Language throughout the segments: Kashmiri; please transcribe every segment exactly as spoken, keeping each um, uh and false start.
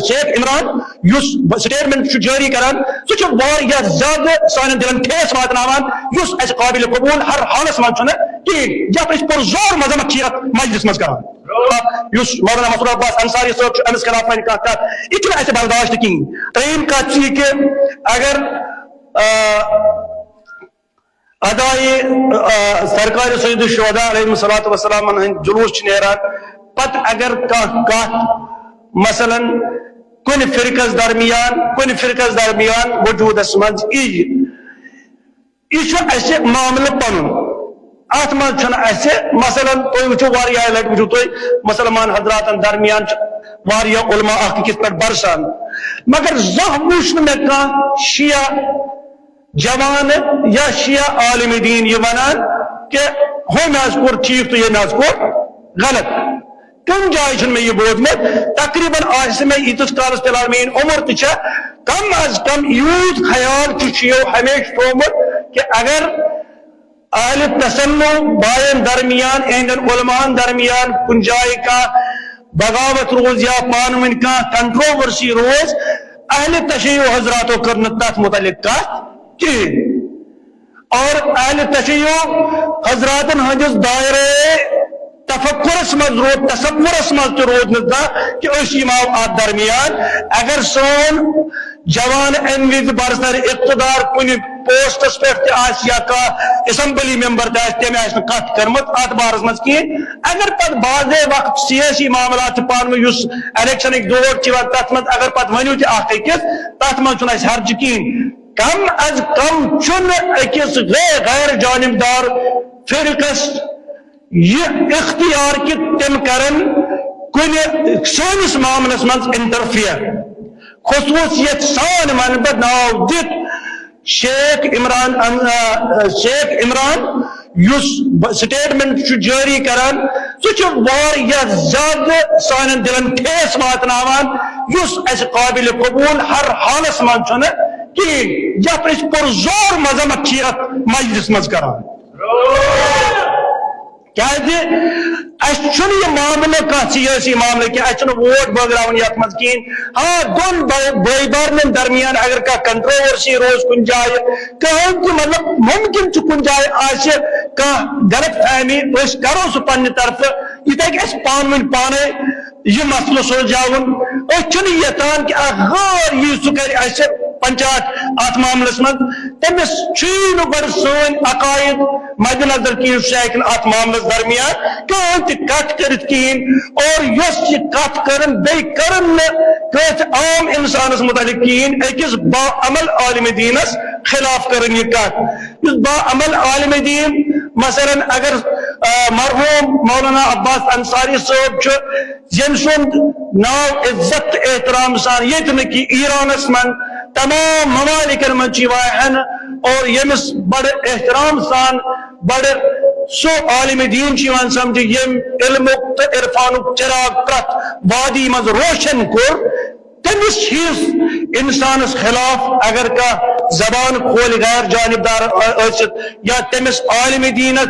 شیخ عمران یُس سٹیٹمنٹ چھُ جٲری کران، سُہ چھُ واریاہ زیادٕ سانٮ۪ن دِلن ٹھیس واتناوان، یُس اَسہِ قابل قبول ہر حالس منٛز چھُنہٕ کِہیٖنۍ، یَتھ أسۍ پُرزور مذمت چھِ یَتھ مجلس منٛز کران۔ یُس مولانا مسرور عباس انصاری صٲب چھُ، أمِس خلاف وَنہِ کانٛہہ کَتھ، یہِ چھُنہٕ اَسہِ برداشت کِہیٖنۍ۔ ترٛیٚیِم کَتھ چھِ یہِ کہِ اگر، آ، ادائے، آ، سرکار سید الشہداء علیہ الصلوۃ والسلام ہٕنٛدۍ جلوس چھِ نیران، پتہٕ اگر کانٛہہ کتھ مثلاً کُنہِ فرقس درمیان، کُنہِ فرقس درمیان وجودس منٛز ییہِ، یہِ چھُ اسہِ معاملہٕ پنُن۔ اتھ منٛز چھُنہٕ اسہِ، مثلاً تُہۍ وٕچھِو، واریاہ لٹہِ وٕچھِو تُہۍ، مسلمان حضراتن درمیان چھِ واریاہ علماء اکھ أکِس پٮ۪ٹھ برسان، مگر زانٛہہ وٕچھ نہٕ مےٚ کانٛہہ شیعہ جوان یا شیعہ عالم دین یہِ ونان کہ ہُمۍ حظ کوٚر ٹھیک تہٕ ییٚمۍ حظ کوٚر غلط۔ کُنہِ جایہِ چھُنہٕ مےٚ یہِ بوٗزمُت۔ تقریباً آسہِ مےٚ ییٖتِس کالس فی الحال میٲنۍ عمر تہِ چھےٚ، کم از کم یوٗت خیال چھُ شیعو ہمیشہِ تھوٚومُت کہ اگر اہل تسنن باین درمیان، اہندن علماءن درمیان کُنہِ جایہِ کانٛہہ بغاوت روٗز یا پانہٕ ؤنۍ کانٛہہ کنٹروورسی روٗز، اہل تشیع حضراتو کٔر نہٕ تتھ متعلق کتھ کِہیٖنۍ۔ اور اہل تشیع حضراتن ہٕنٛدِس دائرہ تفکرس منٛز روٗد، تصورس منٛز تہِ روٗد نہٕ زانٛہہ کہ أسۍ یِمو اتھ درمیان۔ اگر سون جوان امہِ وِزِ برسر اقتدار کُنہِ پوسٹس پٮ۪ٹھ تہِ آسہِ یا کانٛہہ اسمبلی ممبر تہِ آسہِ، تٔمۍ آسہِ نہٕ کتھ کٔرمٕژ اتھ بارس منٛز کِہیٖنۍ۔ اگر پتہٕ بعضے وقت سیٲسی معاملات چھِ پانہٕ ؤنۍ، یُس الیکشنٕکۍ دور چھِ یِوان، تتھ منٛز اگر پتہٕ ؤنِو تہِ اکھ أکِس، تتھ منٛز چھُنہٕ اسہِ حرجہِ کِہیٖنۍ۔ کم از کم چھُنہٕ أکِس غیر، غیر جانبدار فرقس یہِ اختیار کہِ تِم کرن کُنہِ سٲنِس معاملس منٛز انٹرفیئر۔ خصوصیت سان ونہٕ بہٕ ناو دِتھ شیخ عمران، آ، شیخ عمران یُس سٹیٹمنٹ چھُ جٲری کران، سُہ چھُ واریاہ زیادٕ سانٮ۪ن دِلن ٹھیس واتناوان، یُس اَسہِ قابل قبول ہر حالس منٛز چھُنہٕ کِہیٖنۍ، یَتھ أسۍ پُرزور مذمت چھِ یَتھ مجلس منٛز کران۔ کیازِ اَسہِ چھُنہٕ یہِ معاملہٕ کانٛہہ سیٲسی معاملہٕ کینٛہہ، اَسہِ چھُنہٕ ووٹ بٲگراوُن یَتھ منٛز کِہیٖنۍ۔ آ، دۄن بٲے، بٲے بارنٮ۪ن درمیان اگر کانٛہہ کنٹروورسی روٗز کُنہِ جایہِ، کٕہٕنۍ تہِ، مطلب، مُمکِن چھُ کُنہِ جایہِ آسہِ کانٛہہ غلط فہمی، أسۍ کرو سُہ پننہِ طرفہٕ، یہِ تہِ ہیٚکہِ اَسہِ پانہٕ ؤنۍ پانے یہِ مسلہٕ سلجاوُن۔ أسۍ چھِنہٕ یژھان کہِ اکھ غٲر یی سُہ کرِ اَسہِ پنچات اتھ معاملس منٛز۔ تٔمِس چھُے نہٕ گۄڈٕ سٲنۍ عقاید مد نظر کِہیٖنۍ، سُہ ہیٚکہِ نہٕ اتھ معاملس درمیان کٕہٕنۍ تہِ کتھ کٔرِتھ کِہیٖنۍ۔ اور یۄس یہِ کتھ کٔرٕن، بیٚیہِ کٔرٕن نہٕ کٲنٛسہِ عام انسانس متعلق کِہیٖنۍ، أکِس باعمل عالم دینس خلاف کٔرٕن یہِ کتھ۔ یُس باعمل عالم دین، مثلاً اگر، آ، مرحوم مولانا عباس انصاری صٲب چھُ، ییٚمۍ سُنٛد ناو عزت تہٕ احترام سان ییٚتہِ نہٕ کہِ ایرانس منٛز تمام ممالکن منٛز چھُ یِوان ہٮ۪نہٕ، اور ییٚمِس بڑٕ احترام سان بڑٕ سُہ عالم دین چھُ یِوان سمجھِ، ییٚمۍ علمُک تہٕ عرفانُک چراغ پرٛٮ۪تھ وادی منٛز روشن کوٚر۔ تٔمِس ہِوِس انسانس خلاف اگر کانٛہہ زبان کھولہِ غیر جانبدار ٲ-، ٲسِتھ، یا تٔمِس عالم دینس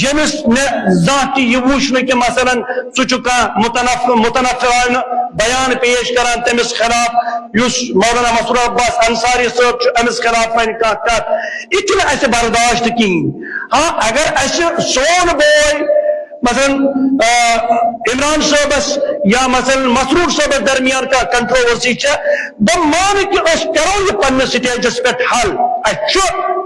ییٚمِس نہٕ زانٛہہ تہِ یہِ وُچھ نہٕ کہِ مثلاً سُہ چھُ کانٛہہ متنف-، متنفرانہٕ بیان پیش کران تٔمِس خلاف، یُس مولانا مسرور عباس انصاری صٲب چھُ أمِس خلاف وَنہِ کانٛہہ کتھ، یہِ چھُنہٕ اَسہِ برداشت کِہیٖنۍ۔ ہاں، اگر اَسہِ سون بوے مثلاً، آ، عمران صٲبس یا مثلاً مسرور صٲبس درمیان کانٛہہ کنٹروورسی چھےٚ، بہٕ مانہٕ کہِ أسۍ کرو یہِ پننِس سٹیجس پٮ۪ٹھ حل۔ اَسہِ چھُ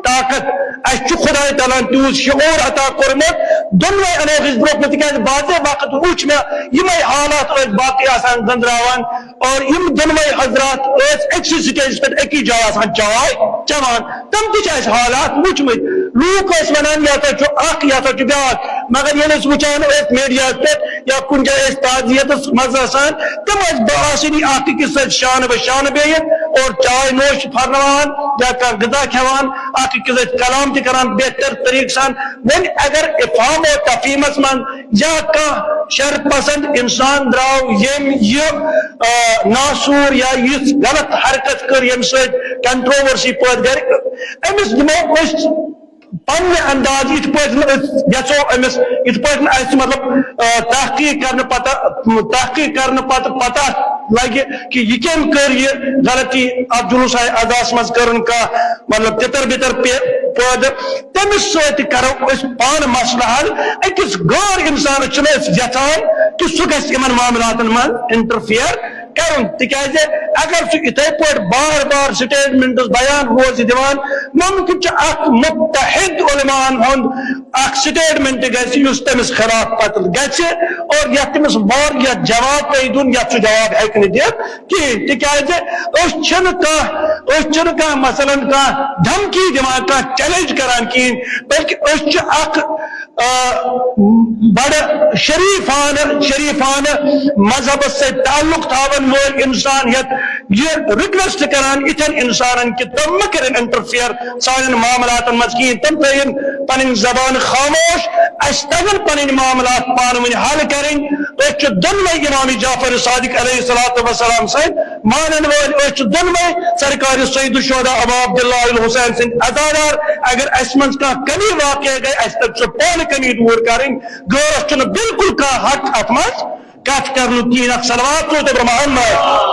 طاقت، اَسہِ چھُ خداے تعالیٰ ہن تیوٗت شعور عطا کوٚرمُت، دۄنوے انوکھ أسۍ برونٛہہ کُن، تِکیازِ بعضے وقت وٕچھ مےٚ یِمے حالات ٲسۍ باقٕے آسان گٔنٛزراوان، اور یِم دۄنوے حضرات ٲسۍ أکسٕے سٹیجس پٮ۪ٹھ أکی جایہِ آسان چاے چٮ۪وان، تِم تہِ چھِ اَسہِ حالات وٕچھمٕتۍ۔ لوٗکھ ٲسۍ وَنان، "یہِ ہسا چھُ اکھ، یہِ ہسا چھُ بیٛاکھ"، مگر ییٚلہِ أسۍ وٕچھان ٲسۍ میڈیاہَس پٮ۪ٹھ یا کُنہِ جایہِ ٲسۍ تعزیتَس منٛز آسان، تِم ٲسۍ بہٕ آسٲنی اکھ أکِس سۭتۍ شانہٕ بہ شانہٕ بیٚہِتھ اور چاے نوش فرماوان یا کانٛہہ غذا کھٮ۪وان، اکھ أکِس سۭتۍ کلام تہِ کران بہتر طریٖقہٕ سان۔ وۄنۍ اگر افہام و تفہیمس منٛز یا کانٛہہ شر پسند انسان درٛاو، ییٚمۍ یہِ، آ، ناسوٗر یا یِژھ غلط حرکت کٔر، ییٚمہِ سۭتۍ کنٹروورسی پٲدٕ گٔے، أمِس دِمو أسۍ پننہِ انداز، یِتھ پٲٹھۍ نہٕ أسۍ یژھو أمِس، یِتھ پٲٹھۍ نہٕ اَسہِ، مطلب، آ، تحقیق کرنہٕ پتہٕ، تحقیق کرنہٕ پتہٕ پتہ لگہِ کہ یہ کٔمۍ کٔر یہ غلطی، اتھ جلوسہ ازاہس منٛز کٔرٕن کانٛہہ مطلب تتر بتر پے- پٲدٕ، تٔمِس سۭتۍ کرو أسۍ پانہٕ مسلہٕ حل۔ أکِس غٲر انسانس چھِنہٕ أسۍ یژھان کہ سُہ گژھِ یِمن معاملاتن منٛز انٹرفیئر کرُن، تِکیازِ اگر سُہ یِتھے پٲٹھۍ بار بار سٹیٹمنٹس بیان روزِ دِوان، ممکن چھُ اکھ متحد علماءن ہُنٛد اکھ سٹیٹمنٹ گژھِ یُس تٔمِس خلاف پتہٕ گژھِ اور یتھ تٔمِس واریاہ جواب پیٚیہِ دیُن، یتھ سُہ جواب ہیٚکہِ نہٕ دِتھ کِہیٖنۍ، تِکیازِ أسۍ چھِنہٕ کانٛہہ، أسۍ چھِنہٕ کانٛہہ مثلاً کانٛہہ دھمکی دِوان، کانٛہہ چیلنج کران کِہیٖنۍ، بلکہِ أسۍ چھِ اکھ، آ، بڑٕ شریفانہٕ، شریفانہٕ مذہبس سۭتۍ تعلق تھاون وٲلۍ انسان ہیٚتھ یہ ریکویسٹ کران یتھن انسانن کہ تم مہ کرن انٹرفیئر سانٮ۪ن معاملاتن منٛز کِہیٖنۍ، تم تھٲیِن پنٕنۍ زبان خاموش، اسہِ تگن پنٕنۍ معاملات پانہٕ ؤنۍ حل کرٕنۍ۔ أسۍ چھِ دۄنوے امام جعفر صادق علیہ الصلوۃ والسلام سۭتۍ مانن وٲلۍ، أسۍ چھِ دۄنوے سرکار سید الشہداء ابا عبداللہ الحسین سٕنٛدۍ عزادار۔ اگر اسہِ منٛز کانٛہہ کمی واقع گٔے، اسہِ تگہِ سۄ پانہٕ کمی دور کرٕنۍ، غٲرس چھُنہٕ بالکل کانٛہہ حق اتھ منٛز کتھ کرنُک کِہیٖنۍ۔ اکھ صلوات سوزتو برٛونٛہہ محمد۔